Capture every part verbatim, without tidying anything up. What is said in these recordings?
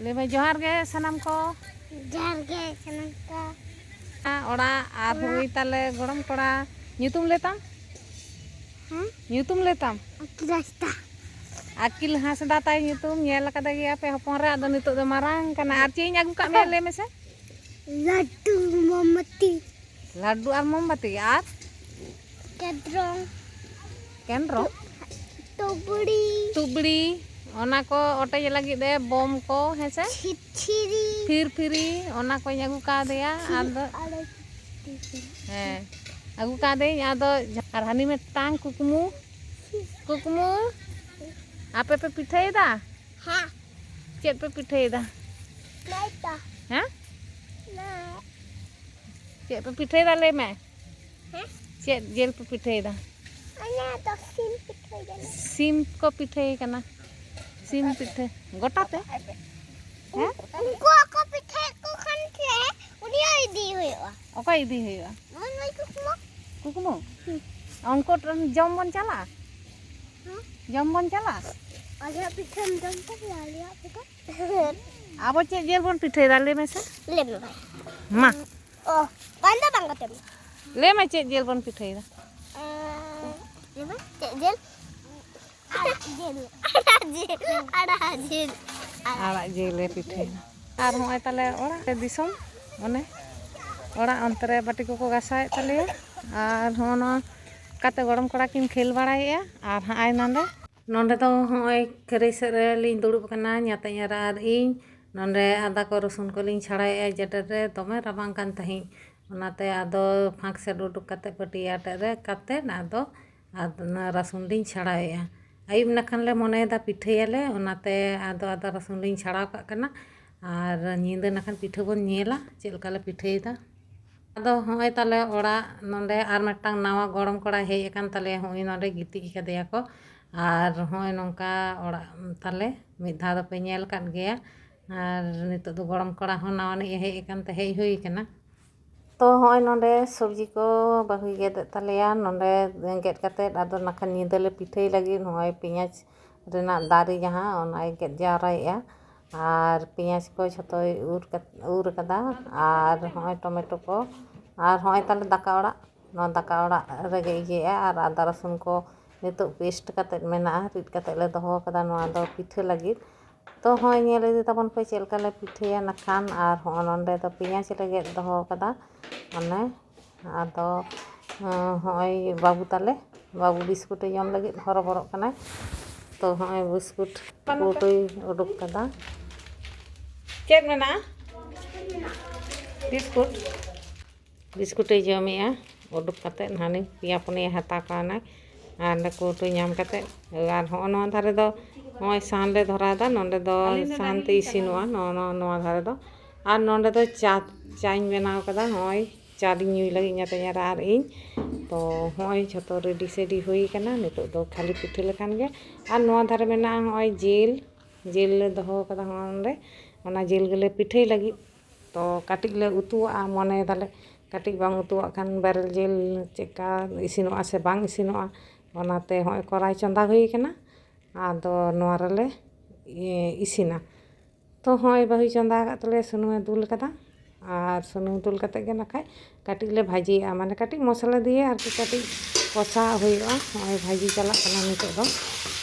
ᱞᱟᱹᱭ ᱢᱮ, ᱡᱚᱦᱟᱨ ᱜᱮ ᱥᱟᱱᱟᱢ ᱠᱚ᱾ ᱡᱚᱦᱟᱨ ᱜᱮ ᱥᱟᱱᱟᱢ ᱠᱚ᱾ ᱚᱲᱟᱜ ᱟᱨ ᱦᱩᱭ ᱛᱟᱞᱮ ᱜᱚᱲᱚᱢ ᱠᱚᱲᱟ᱾ ᱧᱩᱛᱩᱢ ᱞᱟᱹᱭ ᱛᱟᱢ? ᱦᱮᱸ? ᱧᱩᱛᱩᱢ ᱞᱟᱹᱭ ᱛᱟᱢ? ᱟᱹᱠᱤᱞ ᱦᱟᱸᱥᱫᱟ᱾ ᱟᱹᱠᱤᱞ ᱦᱟᱸᱥᱫᱟ ᱛᱟᱭ ᱧᱩᱛᱩᱢ᱾ ᱧᱮᱞ ᱟᱠᱟᱫᱮ ᱜᱮᱭᱟ ᱯᱮ ᱦᱚᱯᱚᱱ ᱨᱮ, ᱟᱫᱚ ᱱᱤᱛᱚᱜ ᱫᱚ ᱢᱟᱨᱟᱝ ᱠᱟᱱᱟ᱾ ᱟᱨ ᱪᱮᱫ ᱤᱧ ᱟᱹᱜᱩ ᱠᱟᱜ ᱢᱮᱭᱟ, ᱞᱟᱹᱭ ᱢᱮᱥᱮ? ᱞᱟᱹᱰᱩ, ᱢᱳᱢᱵᱟᱛᱤ᱾ ᱞᱟᱹᱰᱩ ᱟᱨ ᱢᱳᱢᱵᱟᱛᱤ ᱟᱨ? ᱠᱮᱫᱨᱚᱝ᱾ ᱠᱮᱱᱫᱨᱚᱝ? ᱛᱩᱵᱲᱤ᱾ ᱛᱩᱵᱲᱤ, ᱚᱱᱟ ᱠᱚ ᱚᱴᱮᱡ ᱞᱟᱹᱜᱤᱫ ᱮ ᱵᱳᱢ ᱠᱚ, ᱦᱮᱸ ᱥᱮ? ᱪᱷᱤᱨᱪᱷᱤᱨᱤ᱾ ᱯᱷᱤᱨ ᱯᱷᱤᱨᱤ, ᱚᱱᱟ ᱠᱚᱧ ᱟᱹᱜᱩ ᱠᱟᱣᱫᱮᱭᱟ᱾ ᱟᱫᱚ ᱟᱨ ᱦᱮᱸ, ᱟᱹᱜᱩ ᱠᱟᱣᱫᱟᱹᱧ᱾ ᱟᱫᱚ ᱟᱨ ᱦᱟᱹᱱᱤ ᱢᱤᱫᱴᱟᱝ ᱠᱩᱠᱢᱩ, ᱠᱩᱠᱢᱩ, ᱟᱯᱮ ᱯᱮ ᱯᱤᱴᱷᱟᱹᱭᱮᱫᱟ? ᱦᱮᱸ᱾ ᱪᱮᱫ ᱯᱮ ᱯᱤᱴᱷᱟᱹᱭᱮᱫᱟ? ᱱᱟᱭᱛᱟ᱾ ᱦᱮᱸ? ᱱᱟᱭ᱾ ᱪᱮᱫ ᱯᱮ ᱯᱤᱴᱷᱟᱹᱭᱮᱫᱟ, ᱞᱟᱹᱭ ᱢᱮ? ᱦᱮᱸ? ᱪᱮᱫ ᱡᱤᱞ ᱯᱮ ᱯᱤᱴᱷᱟᱹᱭᱮᱫᱟ? ᱚᱱᱟ ᱫᱚ ᱥᱤᱢ ᱯᱤᱴᱷᱟᱹᱭ ᱫᱟᱞᱮ᱾ ᱥᱤᱢ ᱠᱚ ᱯᱤᱴᱷᱟᱹᱭ ᱠᱟᱱᱟ᱾ ᱥᱤᱢ ᱯᱤᱴᱷᱟᱹ ᱜᱚᱴᱟ ᱛᱮ? ᱦᱮᱸ? ᱩᱱᱠᱩ ᱠᱚ ᱯᱤᱴᱷᱟᱹᱭᱮᱫ ᱠᱚ ᱠᱷᱟᱱ ᱥᱮ ᱩᱱᱤ ᱦᱚᱸ ᱤᱫᱤ ᱦᱩᱭᱩᱜᱼᱟ᱾ ᱚᱠᱚᱭ ᱤᱫᱤ ᱦᱩᱭᱩᱜᱼᱟ? ᱱᱚᱜᱼᱚᱭ ᱱᱩᱭ ᱠᱩᱠᱢᱩ᱾ ᱠᱩᱠᱢᱩ? ᱦᱩᱸ᱾ ᱩᱱᱠᱩ ᱴᱷᱮᱱ ᱡᱚᱢ ᱵᱚᱱ ᱪᱟᱞᱟᱜᱼᱟ? ᱦᱮᱸ? ᱡᱚᱢ ᱵᱚᱱ ᱪᱟᱞᱟᱜᱼᱟ? ᱟᱞᱮᱭᱟᱜ ᱯᱤᱴᱷᱟᱹᱢ ᱡᱚᱢ ᱛᱟᱞᱮᱭᱟ, ᱟᱞᱮᱭᱟᱜ ᱯᱤᱴᱷᱟᱹ? ᱟᱵᱚ ᱪᱮᱫ ᱡᱤᱞ ᱵᱚᱱ ᱯᱤᱴᱷᱟᱹᱭᱮᱫᱟ, ᱞᱟᱹᱭ ᱢᱮᱥᱮ? ᱞᱟᱹᱭ ᱢᱮ ᱵᱷᱟᱭ᱾ ᱢᱟ᱾ ᱚ, ᱵᱟᱝ ᱫᱚ ᱵᱟᱝ ᱠᱟᱛᱮ ᱢᱮ᱾ ᱞᱟᱹᱭ ᱢᱮ, ᱪᱮᱫ ᱡᱤᱞ ᱵᱚᱱ ᱯᱤᱴᱷᱟᱹᱭᱮᱫᱟ? ᱮᱸ, ᱞᱟᱹᱭ ᱢᱮ, ᱪᱮᱫ ᱡᱤᱞ? ᱟᱲᱟᱜ ᱡᱤᱞ᱾ ᱟᱲᱟᱜ ᱡᱤᱞ᱾ ᱟᱲᱟᱜ ᱡᱤᱞ᱾ ᱟᱲᱟᱜ ᱡᱤᱞ ᱞᱮ ᱯᱤᱴᱷᱟᱹᱭᱮᱫᱟ᱾ ᱟᱨ ᱦᱚᱸᱜᱼᱚᱭ ᱛᱟᱞᱮ ᱚᱲᱟᱜ ᱨᱮ ᱫᱤᱥᱚᱢ, ᱚᱱᱮ ᱚᱲᱟᱜ ᱚᱱᱛᱮ ᱨᱮ ᱵᱟᱹᱴᱤ ᱠᱚᱠᱚ ᱜᱟᱥᱟᱣᱮᱫ ᱛᱟᱞᱮᱭᱟ᱾ ᱟᱨ ᱦᱚᱸᱜᱼᱚ ᱱᱚᱣᱟ ᱠᱟᱛᱮ ᱜᱚᱲᱚᱢ ᱠᱚᱲᱟ ᱠᱤᱱ ᱠᱷᱮᱞ ᱵᱟᱲᱟᱭᱮᱫᱼᱟ᱾ ᱟᱨ ᱦᱟᱸᱜᱼᱟᱭ ᱱᱚᱸᱰᱮ, ᱱᱚᱸᱰᱮ ᱫᱚ ᱦᱚᱸᱜᱼᱚᱭ ᱠᱷᱟᱹᱨᱟᱹᱭ ᱥᱮᱫ ᱨᱮᱞᱤᱧ ᱫᱩᱲᱩᱵ ᱟᱠᱟᱱᱟ, ᱧᱟᱛᱟᱧ ᱟᱨ, ᱟᱨ ᱤᱧ᱾ ᱱᱚᱸᱰᱮ ᱟᱫᱟ ᱠᱚ ᱨᱚᱥᱩᱱ ᱠᱚᱞᱤᱧ ᱪᱷᱟᱲᱟᱣᱮᱫᱼᱟ ᱡᱮᱴᱮᱨ ᱨᱮ, ᱫᱚᱢᱮ ᱨᱟᱵᱟᱝ ᱠᱟᱱ ᱛᱟᱦᱮᱸᱫ, ᱚᱱᱟᱛᱮ ᱟᱫᱚ ᱯᱷᱟᱸᱠ ᱥᱮᱫ ᱩᱰᱩᱠ ᱠᱟᱛᱮ ᱯᱟᱹᱴᱤᱭᱟᱹ ᱟᱴᱮᱫ ᱨᱮ ᱠᱟᱛᱮ ᱟᱫᱚ ᱟᱨ ᱚᱱᱟ ᱨᱟᱹᱥᱩᱱ ᱞᱤᱧ ᱪᱷᱟᱲᱟᱣᱮᱫᱼᱟ᱾ ᱟᱹᱭᱩᱵ ᱱᱟᱠᱷᱟᱱ ᱞᱮ ᱢᱚᱱᱮᱭᱮᱫᱟ ᱯᱤᱴᱷᱟᱹᱭᱟᱞᱮ, ᱚᱱᱟᱛᱮ ᱟᱫᱚ ᱟᱫᱟ ᱨᱟᱹᱥᱩᱱ ᱞᱤᱧ ᱪᱷᱟᱲᱟᱣ ᱠᱟᱜ ᱠᱟᱱᱟ᱾ ᱟᱨ ᱧᱤᱫᱟᱹ ᱱᱟᱠᱷᱟᱱ ᱯᱤᱴᱷᱟᱹ ᱵᱚᱱ ᱧᱮᱞᱟ ᱪᱮᱫ ᱞᱮᱠᱟ ᱞᱮ ᱯᱤᱴᱷᱟᱹᱭᱮᱫᱟ᱾ ᱟᱫᱚ ᱦᱚᱸᱜᱼᱚᱭ ᱛᱟᱞᱮ ᱚᱲᱟᱜ ᱱᱚᱸᱰᱮ ᱟᱨ ᱢᱤᱫᱴᱟᱝ ᱱᱟᱣᱟ ᱜᱚᱲᱚᱢ ᱠᱚᱲᱟᱭ ᱦᱮᱡ ᱟᱠᱟᱱ ᱛᱟᱞᱮᱭᱟ, ᱦᱚᱸᱜᱼᱚᱭ ᱱᱚᱸᱰᱮ ᱜᱤᱛᱤᱡ ᱟᱠᱟᱫᱮᱭᱟ ᱠᱚ᱾ ᱟᱨ ᱦᱚᱸᱜᱼᱚᱭ ᱱᱚᱝᱠᱟ ᱚᱲᱟᱜ ᱛᱟᱞᱮ ᱢᱤᱫ ᱫᱷᱟᱣ ᱫᱚᱯᱮ ᱧᱮᱞ ᱟᱠᱟᱫ ᱜᱮᱭᱟ᱾ ᱟᱨ ᱱᱤᱛᱚᱜ ᱫᱚ ᱜᱚᱲᱚᱢ ᱠᱚᱲᱟ ᱦᱚᱸ ᱱᱟᱣᱟᱱᱤᱡ ᱮ ᱦᱮᱡ ᱟᱠᱟᱱ ᱛᱮ ᱦᱮᱡ ᱦᱩᱭ ᱟᱠᱟᱱᱟ᱾ ᱛᱚ ᱦᱚᱸᱜᱼᱚᱭ ᱱᱚᱸᱰᱮ ᱥᱚᱵᱽᱡᱤ ᱠᱚ ᱵᱟᱹᱦᱩᱭ ᱜᱮᱫ ᱮᱫ ᱛᱟᱞᱮᱭᱟ᱾ ᱱᱚᱸᱰᱮ ᱜᱮᱫ ᱠᱟᱛᱮᱫ ᱟᱫᱚ ᱱᱟᱠᱷᱟᱱ ᱧᱤᱫᱟᱹ ᱞᱮ ᱯᱤᱴᱷᱟᱹᱭ ᱞᱟᱹᱜᱤᱫ᱾ ᱦᱚᱸᱜᱼᱚᱭ ᱯᱮᱸᱭᱟᱡᱽ ᱨᱮᱱᱟᱜ ᱫᱟᱨᱮ ᱡᱟᱦᱟᱸ, ᱚᱱᱟᱭ ᱜᱮᱫ ᱡᱟᱣᱨᱟᱭᱮᱫᱼᱟ᱾ ᱟᱨ ᱯᱮᱸᱭᱟᱡᱽ ᱠᱚ ᱡᱷᱚᱛᱚᱭ ᱩᱨ ᱠᱟᱛ-, ᱩᱨ ᱠᱟᱫᱟ᱾ ᱟᱨ ᱦᱚᱸᱜᱼᱚᱭ ᱴᱚᱢᱮᱴᱳ ᱠᱚ, ᱟᱨ ᱦᱚᱸᱜᱼᱚᱭ ᱛᱟᱞᱮ ᱫᱟᱠᱟ ᱚᱲᱟᱜ, ᱱᱚᱣᱟ ᱫᱟᱠᱟ ᱚᱲᱟᱜ ᱨᱮᱜᱮ ᱤᱭᱟᱹᱜᱼᱟ᱾ ᱟᱨ ᱟᱫᱟ ᱨᱟᱹᱥᱩᱱ ᱠᱚ ᱱᱤᱛᱚᱜ ᱯᱮᱥᱴ ᱠᱟᱛᱮᱫ ᱢᱮᱱᱟᱜᱼᱟ, ᱨᱤᱫ ᱠᱟᱛᱮᱫ ᱞᱮ ᱫᱚᱦᱚ ᱠᱟᱫᱟ ᱱᱚᱣᱟ ᱫᱚ ᱯᱤᱴᱷᱟᱹ ᱞᱟᱹᱜᱤᱫ᱾ ᱛᱚ ᱦᱚᱸᱜᱼᱚᱭ ᱧᱮᱞ ᱤᱫᱤ ᱛᱟᱵᱚᱱ ᱯᱮ ᱪᱮᱫ ᱞᱮᱠᱟ ᱞᱮ ᱯᱤᱴᱷᱟᱹᱭᱟ ᱱᱟᱠᱷᱟᱱ᱾ ᱟᱨ ᱦᱚᱸᱜᱼᱚ ᱱᱚᱸᱰᱮ ᱫᱚ ᱯᱮᱸᱭᱟᱡᱽ ᱞᱮ ᱜᱮᱫ ᱫᱚᱦᱚ ᱠᱟᱫᱟ, ᱚᱱᱮ ᱟᱫᱚ, ᱦᱚᱸᱜᱼᱚᱭ ᱵᱟᱹᱵᱩ ᱛᱟᱞᱮ, ᱵᱟᱹᱵᱩ ᱵᱤᱥᱠᱩᱴᱮ ᱡᱚᱢ ᱞᱟᱹᱜᱤᱫ ᱦᱚᱨᱚᱵᱚᱨᱚᱜ ᱠᱟᱱᱟᱭ᱾ ᱛᱚ ᱦᱚᱸᱜᱼᱚᱭ ᱵᱤᱥᱠᱩᱴ ᱠᱳᱴᱳᱭ ᱩᱰᱩᱠ ᱠᱟᱫᱟ᱾ ᱪᱮᱫ ᱢᱮᱱᱟᱜᱼᱟ? ᱵᱤᱥᱠᱩᱴ᱾ ᱵᱤᱥᱠᱩᱴᱮ ᱡᱚᱢᱮᱜᱼᱟ ᱩᱰᱩᱠ ᱠᱟᱛᱮᱫ, ᱦᱟᱹᱱᱤ ᱯᱮᱭᱟ ᱯᱩᱱᱭᱟᱹ ᱦᱟᱛᱟᱣ ᱠᱟᱣᱱᱟᱭ᱾ ᱟᱨ ᱚᱸᱰᱮ ᱠᱳᱴᱳᱭ ᱧᱟᱢ ᱠᱟᱛᱮᱫ, ᱟᱨ ᱦᱚᱸᱜᱼᱚ ᱱᱚᱣᱟ ᱫᱷᱟᱨᱮ ᱫᱚ ᱱᱚᱜᱼᱚᱭ ᱥᱟᱦᱟᱱ ᱞᱮ ᱫᱷᱚᱨᱟᱣ ᱮᱫᱟ᱾ ᱱᱚᱸᱰᱮ ᱫᱚ ᱥᱟᱦᱟᱱ ᱛᱮ ᱤᱥᱤᱱᱚᱜᱼᱟ, ᱱᱚᱜᱼᱚ ᱱᱚᱣᱟ, ᱱᱚᱣᱟ ᱫᱷᱟᱨᱮ ᱫᱚ᱾ ᱟᱨ ᱱᱚᱸᱰᱮ ᱫᱚ ᱪᱟ, ᱪᱟᱧ ᱵᱮᱱᱟᱣ ᱠᱟᱫᱟ᱾ ᱱᱚᱜᱼᱚᱭ ᱪᱟ ᱫᱚᱧ ᱧᱩᱭ ᱞᱟᱹᱜᱤᱫ ᱧᱟᱛᱮᱧ ᱟᱨ ᱤᱧ᱾ ᱛᱚ ᱦᱚᱸᱜᱼᱚᱭ ᱡᱷᱚᱛᱚ ᱨᱮᱰᱤ ᱥᱮᱰᱤ ᱦᱩᱭ ᱠᱟᱱᱟ᱾ ᱱᱤᱛᱚᱜ ᱫᱚ ᱠᱷᱟᱹᱞᱤ ᱯᱤᱴᱷᱟᱹ ᱞᱮᱠᱷᱟᱱ ᱜᱮ᱾ ᱟᱨ ᱱᱚᱣᱟ ᱫᱷᱟᱨᱮ ᱢᱮᱱᱟᱜᱼᱟ ᱱᱚᱜᱼᱚᱭ ᱡᱤᱞ, ᱡᱤᱞ ᱞᱮ ᱫᱚᱦᱚ ᱠᱟᱫᱟ ᱦᱚᱸᱜᱼᱚ ᱱᱚᱸᱰᱮ᱾ ᱚᱱᱟ ᱡᱤᱞ ᱜᱮᱞᱮ ᱯᱤᱴᱷᱟᱹᱭ ᱞᱟᱹᱜᱤᱫ᱾ ᱛᱚ ᱠᱟᱹᱴᱤᱡ ᱞᱮ ᱩᱛᱩᱣᱟᱜᱼᱟ, ᱢᱚᱱᱮᱭ ᱫᱟᱞᱮ ᱠᱟᱹᱴᱤᱡ ᱵᱟᱝ ᱩᱛᱩᱣᱟᱜ ᱠᱷᱟᱱ ᱵᱮᱨᱮᱞ ᱡᱤᱞ ᱪᱮᱫᱠᱟ ᱤᱥᱤᱱᱚᱜᱼᱟ ᱥᱮ ᱵᱟᱝ ᱤᱥᱤᱱᱚᱜᱼᱟ᱾ ᱚᱱᱟᱛᱮ ᱦᱚᱸᱜᱼᱚᱭ ᱠᱚᱨᱟᱭ ᱪᱚᱸᱫᱟ ᱦᱩᱭ ᱠᱟᱱᱟ᱾ ᱟᱫᱚ ᱱᱚᱣᱟ ᱨᱮᱞᱮ ᱤᱭᱟᱹ ᱤᱥᱤᱱᱟ᱾ ᱛᱚ ᱦᱚᱸᱜᱼᱚᱭ ᱵᱟᱹᱦᱩᱭ ᱪᱚᱸᱫᱟ ᱟᱠᱟᱫ ᱛᱟᱞᱮᱭᱟ, ᱥᱩᱱᱩᱢᱮ ᱫᱩᱞ ᱠᱟᱫᱟ᱾ ᱟᱨ ᱥᱩᱱᱩᱢ ᱫᱩᱞ ᱠᱟᱛᱮᱫ ᱜᱮ ᱱᱟᱠᱷᱟᱡ ᱠᱟᱹᱴᱤᱡ ᱞᱮ ᱵᱷᱟᱹᱡᱤᱭᱟᱜᱼᱟ, ᱢᱟᱱᱮ ᱠᱟᱹᱴᱤᱡ ᱢᱚᱥᱞᱟ ᱫᱤᱭᱮ ᱟᱨᱠᱤ ᱠᱟᱹᱴᱤᱡ ᱠᱚᱥᱟᱣ ᱦᱩᱭᱩᱜᱼᱟ᱾ ᱱᱚᱜᱼᱚᱭ ᱵᱷᱟᱹᱡᱤ ᱪᱟᱞᱟᱜ ᱠᱟᱱᱟ ᱱᱤᱛᱚᱜ ᱫᱚ᱾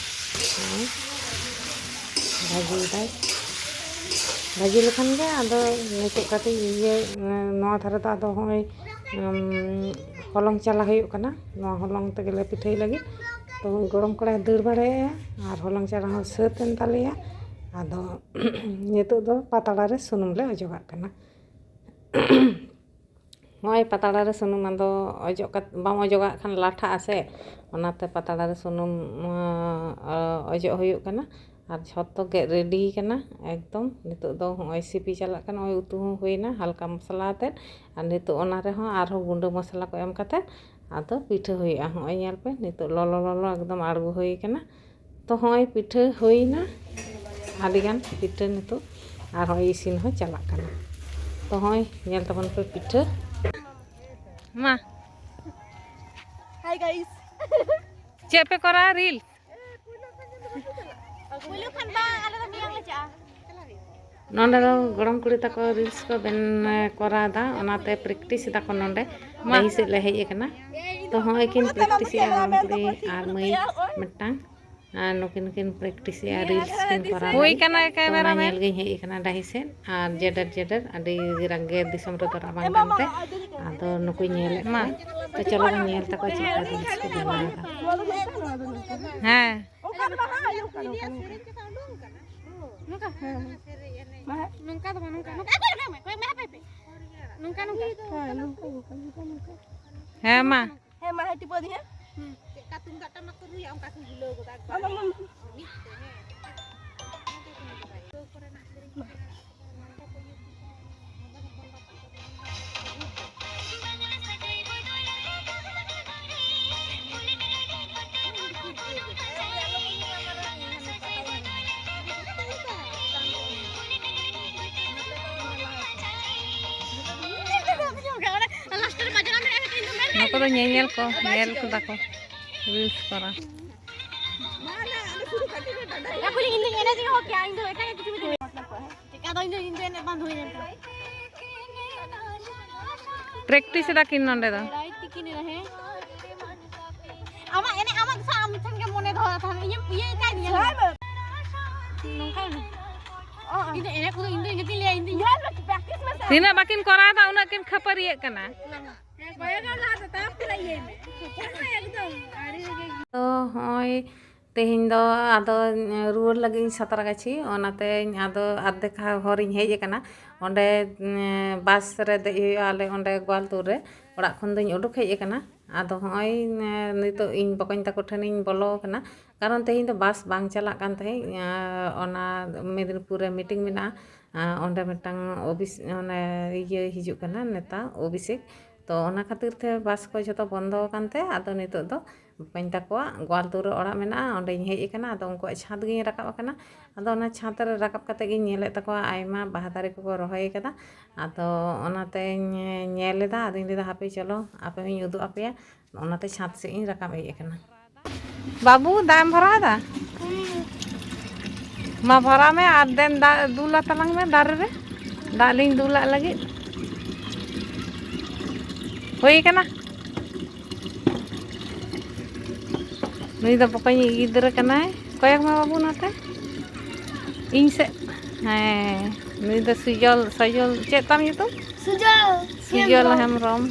ᱱᱚᱜᱼᱚᱭ ᱵᱷᱟᱹᱡᱤᱭᱮᱫᱟᱭ᱾ ᱵᱷᱟᱹᱡᱤ ᱞᱮᱠᱷᱟᱱ ᱜᱮ ᱟᱫᱚ ᱱᱤᱛᱚᱜ ᱠᱟᱹᱴᱤᱡ ᱤᱭᱟᱹ, ᱱᱚᱣᱟ ᱫᱷᱟᱨᱮ ᱫᱚ ᱟᱫᱚ ᱦᱚᱸᱜᱼᱚᱭ, ᱩᱢ, ᱦᱚᱞᱚᱝ ᱪᱟᱞᱟ ᱦᱩᱭᱩᱜ ᱠᱟᱱᱟ᱾ ᱱᱚᱣᱟ ᱦᱚᱞᱚᱝ ᱛᱮᱜᱮ ᱞᱮ ᱯᱤᱴᱷᱟᱹᱭ ᱞᱟᱹᱜᱤᱫ᱾ ᱛᱚ ᱜᱚᱲᱚᱢ ᱠᱚᱲᱟᱭ ᱫᱟᱹᱲ ᱵᱟᱲᱟᱭᱮᱫᱼᱟ ᱟᱨ ᱦᱚᱞᱚᱝ ᱪᱟᱞᱟ ᱦᱚᱸ ᱥᱟᱹᱛ ᱮᱱ ᱛᱟᱞᱮᱭᱟ᱾ ᱟᱫᱚ ᱱᱤᱛᱚᱜ ᱫᱚ ᱯᱟᱛᱲᱟ ᱨᱮ ᱥᱩᱱᱩᱢ ᱞᱮ ᱚᱡᱚᱜᱟᱜ ᱠᱟᱱᱟ᱾ ᱱᱚᱜᱼᱚᱭ ᱯᱟᱛᱲᱟ ᱨᱮ ᱥᱩᱱᱩᱢ ᱟᱫᱚ ᱚᱡᱚᱜ ᱠᱟᱛ-, ᱵᱟᱢ ᱚᱡᱚᱜᱟᱜ ᱠᱷᱟᱱ ᱞᱟᱴᱷᱟᱜᱼᱟ ᱥᱮ, ᱚᱱᱟᱛᱮ ᱯᱟᱛᱲᱟ ᱨᱮ ᱥᱩᱱᱩᱢ, ᱟᱸ, ᱚᱡᱚᱜ ᱦᱩᱭᱩᱜ ᱠᱟᱱᱟ᱾ ᱟᱨ ᱡᱷᱚᱛᱚ ᱜᱮᱫ ᱨᱮᱰᱤ ᱠᱟᱱᱟ ᱮᱠᱫᱚᱢ᱾ ᱱᱤᱛᱚᱜ ᱫᱚ ᱦᱚᱸᱜᱼᱚᱭ ᱥᱤᱯᱤ ᱪᱟᱞᱟᱜ ᱠᱟᱱᱟ, ᱱᱚᱜᱼᱚᱭ ᱩᱛᱩ ᱦᱚᱸ ᱦᱩᱭᱱᱟ ᱦᱟᱞᱠᱟ ᱢᱚᱥᱞᱟ ᱟᱛᱮᱫ᱾ ᱟᱨ ᱱᱤᱛᱚᱜ ᱚᱱᱟ ᱨᱮᱦᱚᱸ ᱟᱨᱦᱚᱸ ᱜᱩᱸᱰᱟᱹ ᱢᱚᱥᱞᱟ ᱠᱚ ᱮᱢ ᱠᱟᱛᱮᱫ ᱟᱫᱚ ᱯᱤᱴᱷᱟᱹ ᱦᱩᱭᱩᱜᱼᱟ᱾ ᱦᱚᱸᱜᱼᱚᱭ ᱧᱮᱞ ᱯᱮ, ᱱᱤᱛᱚᱜ ᱞᱚᱞᱚ ᱞᱚᱞᱚ ᱮᱠᱫᱚᱢ ᱟᱬᱜᱚ ᱦᱩᱭ ᱠᱟᱱᱟ᱾ ᱛᱚ ᱦᱚᱸᱜᱼᱚᱭ ᱯᱤᱴᱷᱟᱹ ᱦᱩᱭᱱᱟ, ᱟᱹᱰᱤᱜᱟᱱ ᱯᱤᱴᱷᱟᱹ ᱱᱤᱛᱚᱜ, ᱟᱨ ᱦᱚᱸᱜᱼᱚᱭ ᱤᱥᱤᱱ ᱦᱚᱸ ᱪᱟᱞᱟᱜ ᱠᱟᱱᱟ᱾ ᱛᱚ ᱦᱚᱸᱜᱼᱚᱭ ᱧᱮᱞ ᱛᱟᱵᱚᱱ ᱯᱮ ᱯᱤᱴᱷᱟᱹ᱾ ᱢᱟ᱾ Hi guys. ᱪᱮᱫ ᱯᱮ ᱠᱚᱨᱟᱣᱟ? ᱨᱤᱞ? ᱯᱩᱭᱞᱩ ᱠᱷᱟᱱ ᱵᱟᱝ, ᱟᱞᱮ ᱫᱚ ᱢᱮᱭᱟᱝ ᱞᱮ ᱪᱟᱜᱼᱟ᱾ ᱱᱚᱰᱮ ᱫᱚ ᱜᱚᱲᱚᱢ ᱠᱩᱲᱤ ᱛᱟᱠᱚ ᱨᱤᱞᱥ ᱠᱚ ᱵᱮᱱ ᱠᱚᱨᱟᱣ ᱮᱫᱟ, ᱚᱱᱟᱛᱮ ᱯᱨᱮᱠᱴᱤᱥ ᱮᱫᱟ ᱠᱚ ᱱᱚᱰᱮ᱾ ᱰᱟᱹᱦᱤ ᱥᱮᱫ ᱞᱮ ᱦᱮᱡ ᱟᱠᱟᱱᱟ᱾ ᱛᱚ ᱦᱚᱸᱜᱼᱚᱭ ᱠᱤᱱ ᱯᱨᱮᱠᱴᱤᱥ ᱮᱫᱟ ᱜᱚᱲᱚᱢ ᱠᱩᱲᱤ ᱟᱨ ᱢᱟᱹᱭ ᱢᱤᱫᱴᱟᱝ᱾ ᱟᱨ ᱱᱩᱠᱤᱱ ᱠᱤᱱ ᱯᱨᱮᱠᱴᱤᱥ ᱮᱫᱟ, ᱨᱤᱞᱥ ᱠᱤᱱ ᱠᱚᱨᱟᱣ ᱦᱩᱭ ᱞᱟᱹᱜᱤᱫ᱾ ᱠᱟᱱᱟ ᱛᱚ ᱚᱱᱟ ᱠᱮᱢᱮᱨᱟᱢᱮᱱ᱾ ᱧᱮᱞ ᱜᱤᱧ ᱦᱮᱡ ᱟᱠᱟᱱᱟ ᱰᱟᱹᱦᱤ ᱥᱮᱫ, ᱟᱨ ᱡᱮᱰᱮᱨ ᱡᱮᱰᱮᱨ ᱟᱹᱰᱤ ᱨᱟᱸᱜᱮ ᱫᱤᱥᱚᱢ ᱨᱮᱫᱚ ᱨᱟᱵᱟᱝ ᱠᱟᱱᱛᱮ ᱟᱫᱚ ᱱᱩᱠᱩᱧ ᱧᱮᱞᱮᱫ ᱢᱟ᱾ ᱠᱚᱣᱟ᱾ ᱛᱚ ᱪᱚᱞᱚ ᱵᱚᱱ ᱧᱮᱞ ᱛᱟᱠᱚᱣᱟ ᱪᱮᱫ ᱞᱮᱠᱟ ᱨᱤᱞᱥ ᱠᱚ ᱵᱮᱱᱟᱣ ᱮᱫᱟ᱾ ᱦᱮᱸ᱾ ᱱᱚᱝᱠᱟ ᱫᱚ ᱵᱟᱝ, ᱱᱚᱝᱠᱟ, ᱱᱚᱝᱠᱟ᱾ ᱱᱚᱝᱠᱟ ᱫᱚ ᱵᱟᱝ, ᱱᱚᱝᱠᱟ, ᱱᱚᱝᱠᱟ᱾ ᱦᱟᱯᱮ, ᱦᱟᱯᱮ, ᱦᱟᱯᱮ᱾ ᱱᱚᱝᱠᱟ, ᱱᱚᱝᱠᱟ᱾ ᱦᱮᱸ, ᱱᱚᱝᱠᱟ, ᱱᱚᱝᱠᱟ, ᱱᱚᱝᱠᱟ, ᱱᱚᱝᱠᱟ᱾ ᱦᱮᱸ, ᱢᱟ᱾ ᱦᱮᱸ, ᱢᱟ, ᱦᱮᱸ, ᱴᱤᱯᱟᱹᱣ ᱫᱤᱧ, ᱦᱮᱸ᱾ ᱦᱩᱸ, ᱪᱮᱫ ᱞᱮᱠᱟ ᱛᱩᱢᱫᱟᱜ ᱴᱟᱢᱟᱠ ᱠᱚ ᱨᱩᱭᱟ, ᱚᱱᱠᱟ ᱠᱚ ᱦᱤᱞᱟᱹᱣ ᱜᱚᱫᱟ ᱮᱠᱫᱚᱢ᱾ ᱵᱟᱝ, ᱵᱟᱝ, ᱵᱟᱝ᱾ ᱢᱤᱫ ᱛᱮ, ᱦᱮᱸ, ᱪᱮᱫ ᱞᱮᱠᱟ? ᱱᱚᱝᱠᱟ ᱠᱚ ᱦᱤᱞᱟᱹᱣ ᱜᱚᱫᱟ᱾ ᱱᱩᱠᱩ ᱫᱚ ᱧᱮᱧᱮᱞ ᱠᱚ, ᱧᱮᱞ ᱠᱚᱫᱟ ᱠᱚ ᱨᱤᱞᱥ ᱠᱚᱨᱟᱣ᱾ ᱪᱮᱠᱟ ᱫᱚ ᱤᱧ ᱫᱚ ᱤᱧ ᱫᱚ ᱮᱱᱮᱡ ᱵᱟᱝ ᱦᱩᱭ ᱞᱮᱱ ᱛᱟᱢᱟ᱾ ᱯᱨᱮᱠᱴᱤᱥ ᱮᱫᱟ ᱠᱤᱱ ᱱᱚᱸᱰᱮ ᱫᱚ᱾ ᱞᱟᱹᱭ ᱛᱤᱠᱤᱱ ᱮᱱᱟ, ᱦᱮᱸ? ᱟᱢᱟᱜ ᱮᱱᱮᱡ, ᱟᱢᱟᱜ ᱫᱚ ᱟᱢ ᱴᱷᱮᱱ ᱜᱮ ᱢᱚᱱᱮ ᱫᱚᱦᱚ ᱛᱟᱦᱮᱱ, ᱤᱧᱮᱢ ᱤᱭᱟᱹᱭ ᱠᱟᱱ ᱧᱮᱞ ᱢᱮ᱾ ᱱᱚᱝᱠᱟ ᱜᱮ᱾ ᱤᱧ ᱫᱚ ᱮᱱᱮᱡ ᱠᱚᱫᱚ ᱤᱧ ᱫᱚ ᱤᱧ ᱫᱚ ᱧᱮᱞ ᱢᱮ, practice ᱢᱮᱥᱮ᱾ ᱛᱤᱱᱟᱹᱜ ᱵᱟᱠᱤᱱ ᱠᱚᱨᱟᱣ ᱮᱫᱟ, ᱩᱱᱟᱹᱜ ᱠᱤᱱ ᱠᱷᱟᱹᱯᱟᱹᱨᱤᱭᱟᱹᱜ ᱠᱟᱱᱟ᱾ ᱦᱮᱸ, ᱠᱚᱭᱮᱠ ᱜᱟᱱ ᱞᱟᱦᱟ ᱫᱚ ᱛᱟᱨᱯᱚᱨᱮ ᱤᱭᱟᱹᱭ ᱢᱮ᱾ ᱮᱠᱫᱚᱢ ᱟᱹᱰᱤ ᱨᱮᱜᱮ᱾ ᱛᱚ ᱦᱚᱸᱜᱼᱚᱭ ᱛᱮᱦᱮᱧ ᱫᱚ ᱟᱫᱚ ᱨᱩᱣᱟᱹᱲ ᱞᱟᱹᱜᱤᱫ ᱤᱧ ᱥᱟᱛᱨᱟᱜᱟᱪᱷᱤ, ᱚᱱᱟᱛᱮ ᱟᱫᱚ ᱟᱨᱫᱷᱮᱠ ᱦᱚᱨᱤᱧ ᱦᱮᱡ ᱟᱠᱟᱱᱟ᱾ ᱚᱸᱰᱮ, ᱩᱸ, ᱵᱟᱥ ᱨᱮ ᱫᱮᱡ ᱦᱩᱭᱩᱜᱼᱟ, ᱟᱞᱮ ᱚᱸᱰᱮ ᱜᱳᱣᱟᱞᱛᱳᱲ ᱨᱮ᱾ ᱚᱲᱟᱜ ᱠᱷᱚᱱ ᱫᱚᱧ ᱩᱰᱩᱠ ᱦᱮᱡ ᱟᱠᱟᱱᱟ᱾ ᱟᱫᱚ ᱦᱚᱸᱜᱼᱚᱭ, ᱩᱸ, ᱱᱤᱛᱚᱜ ᱤᱧ ᱵᱚᱠᱚᱧ ᱛᱟᱠᱚ ᱴᱷᱮᱱᱤᱧ ᱵᱚᱞᱚ ᱟᱠᱟᱱᱟ, ᱠᱟᱨᱚᱱ ᱛᱮᱦᱮᱧ ᱫᱚ ᱵᱟᱥ ᱵᱟᱝ ᱪᱟᱞᱟᱜ ᱠᱟᱱ ᱛᱟᱦᱮᱸᱫ᱾ ᱟᱸ, ᱚᱱᱟ ᱢᱮᱫᱽᱱᱤᱯᱩᱨ ᱨᱮ ᱢᱤᱴᱤᱝ ᱢᱮᱱᱟᱜᱼᱟ᱾ ᱟᱸ, ᱚᱸᱰᱮ ᱢᱤᱫᱴᱟᱝ ᱚᱵᱤᱥ-, ᱚᱱᱮ ᱤᱭᱟᱹ ᱦᱤᱡᱩᱜ ᱠᱟᱱᱟ, ᱱᱮᱛᱟ ᱚᱵᱷᱤᱥᱮᱠ᱾ ᱛᱚ ᱚᱱᱟ ᱠᱷᱟᱹᱛᱤᱨ ᱛᱮ ᱵᱟᱥ ᱠᱚ ᱡᱷᱚᱛᱚ ᱵᱚᱱᱫᱚ ᱟᱠᱟᱱ ᱛᱮ ᱟᱫᱚ ᱱᱤᱛᱚᱜ ᱫᱚ ᱵᱚᱠᱚᱧ ᱛᱟᱠᱚᱣᱟᱜ ᱜᱳᱣᱟᱞᱛᱳᱲ ᱨᱮ ᱚᱲᱟᱜ ᱢᱮᱱᱟᱜᱼᱟ, ᱚᱸᱰᱮᱧ ᱦᱮᱡ ᱟᱠᱟᱱᱟ᱾ ᱟᱫᱚ ᱩᱱᱠᱩᱣᱟᱜ ᱪᱷᱟᱸᱫᱽ ᱜᱤᱧ ᱨᱟᱠᱟᱵ ᱟᱠᱟᱱᱟ᱾ ᱟᱫᱚ ᱚᱱᱟ ᱪᱷᱟᱸᱫᱽ ᱨᱮ ᱨᱟᱠᱟᱵ ᱠᱟᱛᱮ ᱜᱤᱧ ᱧᱮᱞᱮᱫ ᱛᱟᱠᱚᱣᱟ, ᱟᱭᱢᱟ ᱵᱟᱦᱟ ᱫᱟᱨᱮ ᱠᱚᱠᱚ ᱨᱚᱦᱚᱭ ᱟᱠᱟᱫᱟ᱾ ᱟᱫᱚ ᱚᱱᱟᱛᱮᱧ ᱧᱮᱞ ᱮᱫᱟ, ᱟᱫᱚᱧ ᱞᱟᱹᱭᱫᱟ, "ᱦᱟᱯᱮ ᱪᱚᱞᱚ, ᱟᱯᱮ ᱦᱚᱸᱧ ᱩᱫᱩᱜ ᱟᱯᱮᱭᱟ᱾" ᱚᱱᱟᱛᱮ ᱪᱷᱟᱸᱫᱽ ᱥᱮᱫ ᱤᱧ ᱨᱟᱠᱟᱵ ᱦᱮᱡ ᱟᱠᱟᱱᱟ᱾ ᱵᱟᱹᱵᱩ, ᱫᱟᱜ ᱮᱢ ᱵᱷᱚᱨᱟᱣ ᱮᱫᱟ? ᱢᱟ ᱵᱷᱚᱨᱟᱣ ᱢᱮ ᱟᱨ ᱫᱮᱱ ᱫᱟᱜ ᱫᱩᱞᱟ ᱛᱟᱞᱟᱝ ᱢᱮ ᱫᱟᱨᱮ ᱨᱮ᱾ ᱫᱟᱜ ᱞᱤᱧ ᱫᱩᱞᱟᱜ ᱞᱟᱹᱜᱤᱫ᱾ ᱦᱩᱭ ᱠᱟᱱᱟ᱾ ᱱᱩᱭ ᱫᱚ ᱵᱚᱠᱚᱧᱤᱡ ᱜᱤᱫᱽᱨᱟᱹ ᱠᱟᱱᱟᱭ᱾ ᱠᱚᱭᱚᱜ ᱢᱮ ᱵᱟᱹᱵᱩ ᱱᱚᱛᱮ᱾ ᱤᱧ ᱥᱮᱫ᱾ ᱦᱮᱸ, ᱱᱩᱭ ᱫᱚ ᱥᱩᱡᱚᱞ, ᱥᱚᱡᱚᱞ, ᱪᱮᱫ ᱛᱟᱢ ᱧᱩᱛᱩᱢ? ᱥᱩᱡᱚᱞ ᱥᱩᱡᱚᱞ ᱦᱮᱢᱵᱨᱚᱢ᱾ ᱦᱮᱢᱵᱨᱚᱢ᱾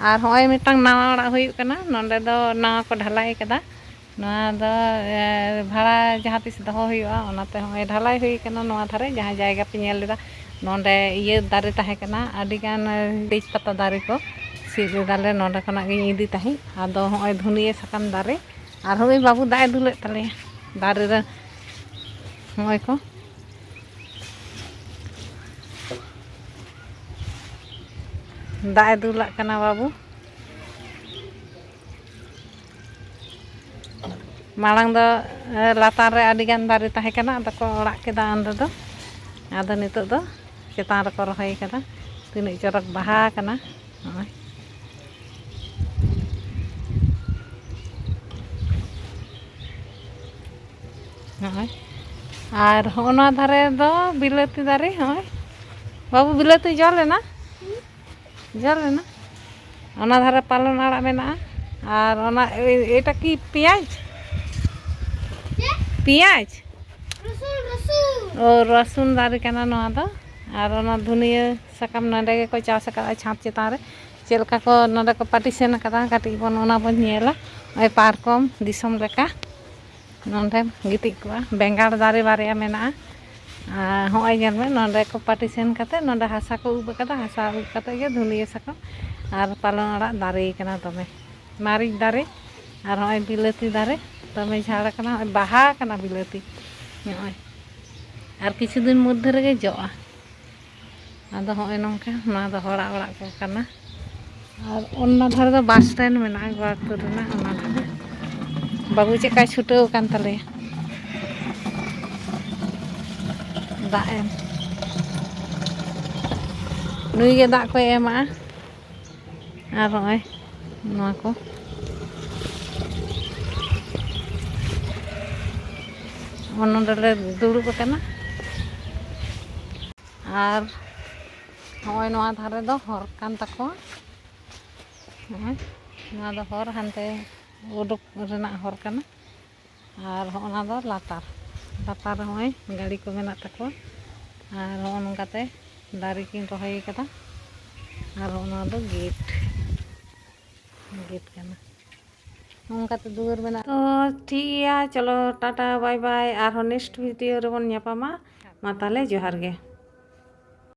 ᱟᱨ ᱦᱚᱸᱜᱼᱚᱭ ᱢᱤᱫᱴᱟᱝ ᱱᱟᱣᱟ ᱚᱲᱟᱜ ᱦᱩᱭᱩᱜ ᱠᱟᱱᱟ᱾ ᱱᱚᱸᱰᱮ ᱫᱚ ᱱᱟᱣᱟ ᱠᱚ ᱰᱷᱟᱞᱟᱭ ᱠᱟᱫᱟ᱾ ᱱᱚᱣᱟ ᱫᱚ, ᱮ, ᱵᱷᱟᱲᱟ ᱡᱟᱦᱟᱸ ᱛᱤᱥ ᱫᱚᱦᱚ ᱦᱩᱭᱩᱜᱼᱟ, ᱚᱱᱟᱛᱮ ᱦᱚᱸᱜᱼᱚᱭ ᱰᱷᱟᱞᱟᱭ ᱦᱩᱭ ᱠᱟᱱᱟ᱾ ᱱᱚᱣᱟ ᱫᱷᱟᱨᱮ ᱡᱟᱦᱟᱸ ᱡᱟᱭᱜᱟ ᱯᱮ ᱧᱮᱞ ᱞᱮᱫᱟ, ᱱᱚᱸᱰᱮ ᱤᱭᱟᱹ ᱫᱟᱨᱮ ᱛᱟᱦᱮᱸ ᱠᱟᱱᱟ, ᱟᱹᱰᱤᱜᱟᱱ, ᱮ, ᱛᱮᱡᱽ ᱯᱟᱛᱟ ᱫᱟᱨᱮ ᱠᱚ ᱥᱤᱫ ᱞᱮᱫᱟᱞᱮ, ᱱᱚᱸᱰᱮ ᱠᱷᱚᱱᱟᱜ ᱜᱤᱧ ᱤᱫᱤ ᱛᱟᱦᱮᱸᱫ᱾ ᱟᱫᱚ ᱦᱚᱸᱜᱼᱚᱭ ᱫᱷᱩᱱᱤᱭᱟᱹ ᱥᱟᱠᱟᱢ ᱫᱟᱨᱮ, ᱟᱨ ᱦᱚᱸᱜᱼᱚᱭ ᱵᱟᱹᱵᱩ ᱫᱟᱜ ᱮ ᱫᱩᱞᱮᱫ ᱛᱟᱞᱮᱭᱟ ᱫᱟᱨᱮ ᱨᱮ, ᱦᱚᱸᱜᱼᱚᱭ ᱠᱚ ᱫᱟᱜ ᱮ ᱫᱩᱞᱟᱜ ᱠᱟᱱᱟ ᱵᱟᱹᱵᱩ᱾ ᱢᱟᱲᱟᱝ ᱫᱚ, ᱮ, ᱞᱟᱛᱟᱨ ᱨᱮ ᱟᱹᱰᱤ ᱜᱟᱱ ᱫᱟᱨᱮ ᱛᱟᱦᱮᱸ ᱠᱟᱱᱟ, ᱟᱫᱚ ᱠᱚ ᱚᱲᱟᱜ ᱠᱮᱫᱟ ᱚᱸᱰᱮ ᱫᱚ᱾ ᱟᱫᱚ ᱱᱤᱛᱚᱜ ᱫᱚ ᱪᱮᱛᱟᱱ ᱨᱮᱠᱚ ᱨᱚᱦᱚᱭ ᱠᱟᱫᱟ᱾ ᱛᱤᱱᱟᱹᱜ ᱪᱚᱨᱚᱠ ᱵᱟᱦᱟ ᱠᱟᱱᱟ᱾ ᱱᱚᱜᱼᱚᱭ, ᱱᱚᱜᱼᱚᱭ᱾ ᱟᱨ ᱦᱚᱸᱜᱼᱚ ᱱᱚᱣᱟ ᱫᱷᱟᱨᱮ ᱫᱚ ᱵᱤᱞᱟᱹᱛᱤ ᱫᱟᱨᱮ᱾ ᱱᱚᱜᱼᱚᱭ ᱵᱟᱹᱵᱩ, ᱵᱤᱞᱟᱹᱛᱤ ᱡᱚ ᱞᱮᱱᱟ? ᱡᱚ ᱞᱮᱱᱟ᱾ ᱚᱱᱟ ᱫᱷᱟᱨᱮ ᱯᱟᱞᱚᱱ ᱟᱲᱟᱜ ᱢᱮᱱᱟᱜᱼᱟ᱾ ᱟᱨ ᱚᱱᱟ, ᱮ-, ᱮᱴᱟ ᱠᱤ ᱯᱮᱸᱭᱟᱡᱽ? ᱪᱮᱫ? ᱯᱮᱸᱭᱟᱡᱽ? ᱨᱚᱥᱩᱱ, ᱨᱚᱥᱩᱱ᱾ ᱚ, ᱨᱚᱥᱩᱱ ᱫᱟᱨᱮ ᱠᱟᱱᱟ ᱱᱚᱣᱟ ᱫᱚ᱾ ᱟᱨ ᱚᱱᱟ ᱫᱷᱩᱱᱤᱭᱟᱹ ᱥᱟᱠᱟᱢ ᱱᱚᱸᱰᱮ ᱜᱮᱠᱚ ᱪᱟᱥ ᱟᱠᱟᱫᱼᱟ ᱪᱷᱟᱸᱫᱽ ᱪᱮᱛᱟᱱ ᱨᱮ᱾ ᱪᱮᱫ ᱞᱮᱠᱟ ᱠᱚ ᱱᱚᱸᱰᱮ ᱠᱚ partition ᱟᱠᱟᱫᱟ, ᱠᱟᱹᱴᱤᱡ ᱵᱚᱱ ᱚᱱᱟ ᱵᱚᱱ ᱧᱮᱞᱟ᱾ ᱱᱚᱜᱼᱚᱭ ᱯᱟᱨᱠᱚᱢ ᱫᱤᱥᱚᱢ ᱞᱮᱠᱟ᱾ ᱱᱚᱸᱰᱮᱢ ᱜᱤᱛᱤᱡ ᱠᱚᱜᱼᱟ᱾ ᱵᱮᱸᱜᱟᱲ ᱫᱟᱨᱮ ᱵᱟᱨᱭᱟ ᱢᱮᱱᱟᱜᱼᱟ᱾ ᱟᱨ ᱦᱚᱸᱜᱼᱚᱭ ᱧᱮᱞ ᱢᱮ, ᱱᱚᱸᱰᱮ ᱠᱚ partition ᱠᱟᱛᱮ, ᱱᱚᱸᱰᱮ ᱦᱟᱥᱟ ᱠᱚ ᱩᱵ ᱟᱠᱟᱫᱟ, ᱦᱟᱥᱟ ᱩᱵ ᱠᱟᱛᱮ ᱜᱮ ᱫᱷᱩᱱᱤᱭᱟᱹ ᱥᱟᱠᱟᱢ ᱟᱨ ᱯᱟᱞᱚᱱ ᱟᱲᱟᱜ ᱫᱟᱨᱮ ᱠᱟᱱᱟ ᱫᱚᱢᱮ᱾ ᱢᱟᱹᱨᱤᱪ ᱫᱟᱨᱮ ᱟᱨ ᱦᱚᱸᱜᱼᱚᱭ ᱵᱤᱞᱟᱹᱛᱤ ᱫᱟᱨᱮ ᱫᱚᱢᱮ ᱡᱷᱟᱲ ᱠᱟᱱᱟ, ᱦᱚᱸᱜᱼᱚᱭ ᱵᱟᱦᱟ ᱠᱟᱱᱟ ᱵᱤᱞᱟᱹᱛᱤ᱾ ᱱᱚᱜᱼᱚᱭ ᱟᱨ ᱠᱤᱪᱷᱩ ᱫᱤᱱ ᱢᱚᱫᱽᱫᱷᱮ ᱨᱮᱜᱮ ᱡᱚᱜᱼᱟ᱾ ᱟᱫᱚ ᱦᱚᱸᱜᱼᱚᱭ ᱱᱚᱝᱠᱟ, ᱱᱚᱣᱟ ᱫᱚ ᱦᱚᱲᱟᱜ ᱚᱲᱟᱜ ᱠᱚ ᱠᱟᱱᱟ᱾ ᱟᱨ ᱚᱱᱟ ᱫᱷᱟᱨᱮ ᱫᱚ bus stand ᱢᱮᱱᱟᱜᱼᱟ, ᱜᱳᱣᱟᱞᱛᱳᱲ ᱨᱮᱱᱟᱜ ᱚᱱᱟ ᱫᱷᱟᱨᱮ᱾ ᱵᱟᱹᱵᱩ ᱪᱮᱫ ᱞᱮᱠᱟᱭ ᱪᱷᱩᱴᱟᱹᱣ ᱟᱠᱟᱱ ᱛᱟᱞᱮᱭᱟ ᱫᱟᱜ ᱮᱢ᱾ ᱱᱩᱭ ᱜᱮ ᱫᱟᱜ ᱠᱚᱭ ᱮᱢᱟᱜᱼᱟ᱾ ᱟᱨ ᱱᱚᱜᱼᱚᱭ ᱱᱚᱣᱟ ᱠᱚ᱾ ᱱᱚᱰᱮ ᱞᱮ ᱫᱩᱲᱩᱵ ᱟᱠᱟᱱᱟ᱾ ᱟᱨ ᱱᱚᱜᱼᱚᱭ ᱱᱚᱣᱟ ᱫᱷᱟᱨᱮ ᱫᱚ ᱦᱚᱨ ᱠᱟᱱ ᱛᱟᱠᱚᱣᱟ᱾ ᱱᱚᱜᱼᱚᱭ ᱱᱚᱣᱟ ᱫᱚ ᱦᱚᱨ, ᱦᱟᱱᱛᱮ ᱩᱰᱩᱠ ᱨᱮᱱᱟᱜ ᱦᱚᱨ ᱠᱟᱱᱟ᱾ ᱟᱨ ᱦᱚᱸᱜᱼᱚ ᱱᱟ ᱫᱚ ᱞᱟᱛᱟᱨ, ᱞᱟᱛᱟᱨ ᱨᱮ ᱦᱚᱸᱜᱼᱚᱭ ᱜᱟᱹᱰᱤ ᱠᱚ ᱢᱮᱱᱟᱜ ᱛᱟᱠᱚᱣᱟ᱾ ᱟᱨ ᱦᱚᱸᱜᱼᱚ ᱱᱚᱝᱠᱟᱛᱮ ᱫᱟᱨᱮ ᱠᱤᱱ ᱨᱚᱦᱚᱭ ᱠᱟᱫᱟ᱾ ᱟᱨ ᱦᱚᱸᱜᱼᱚ ᱱᱚᱣᱟ ᱫᱚ ᱜᱮᱴ, ᱜᱮᱴ ᱠᱟᱱᱟ᱾ ᱱᱚᱝᱠᱟᱛᱮ ᱫᱩᱣᱟᱹᱨ ᱢᱮᱱᱟᱜᱼᱟ᱾ ᱛᱚ ᱴᱷᱤᱠ ᱜᱮᱭᱟ, ᱪᱚᱞᱚ ᱴᱟᱴᱟ ᱵᱟᱭ ᱵᱟᱭ, ᱟᱨᱦᱚᱸ ᱱᱮᱠᱥᱴ ᱵᱷᱤᱰᱤᱭᱳ ᱨᱮᱵᱚᱱ ᱧᱟᱯᱟᱢᱟ᱾ ᱢᱟ ᱛᱟᱦᱚᱞᱮ ᱡᱚᱦᱟᱨ ᱜᱮ᱾